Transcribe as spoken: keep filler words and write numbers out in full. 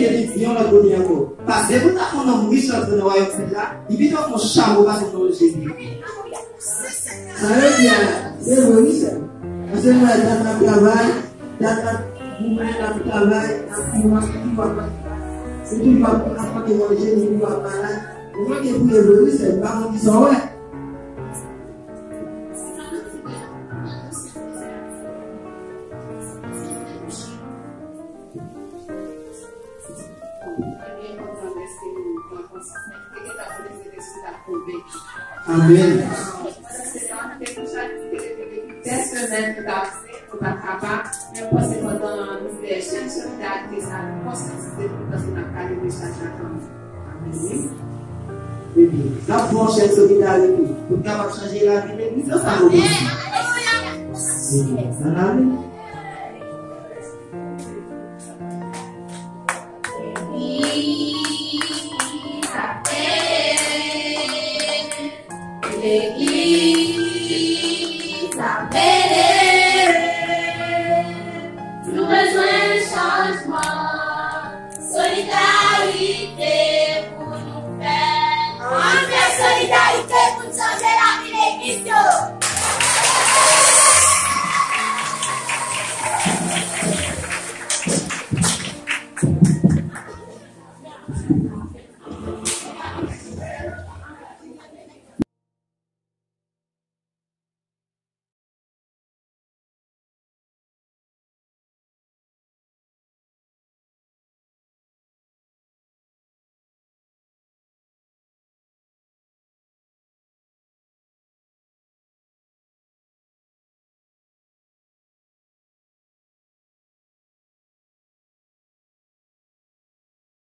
ke li di yon lòt kote ankò. Paske pou ta fè yon nonm rich rantre nan wayòm syèl la, li pito fè yon chawo pase nan Jezi. Sa yo di a, se vre wi sè. Paske mwen dat n ap travay, dat n ap goumen, n ap travay, n ap fouman, se toujou ap, ap manke manje, nou toujou ap malad. Nou manke priye vre wi sè, m pa konn kisa w wè. Amèn. Pèsonèl nou ta fè, nou pa kapab, men panse pandan nou fè chèn solidarite sa, nou konsyantize nou panse n ap ka leve chak la kanmenm. Amèn. Wi. Ebyen, n ap fè yon chèn solidarite pou n kapab chanje lavi legliz lan sa nou panse. Ebyen, ann ale.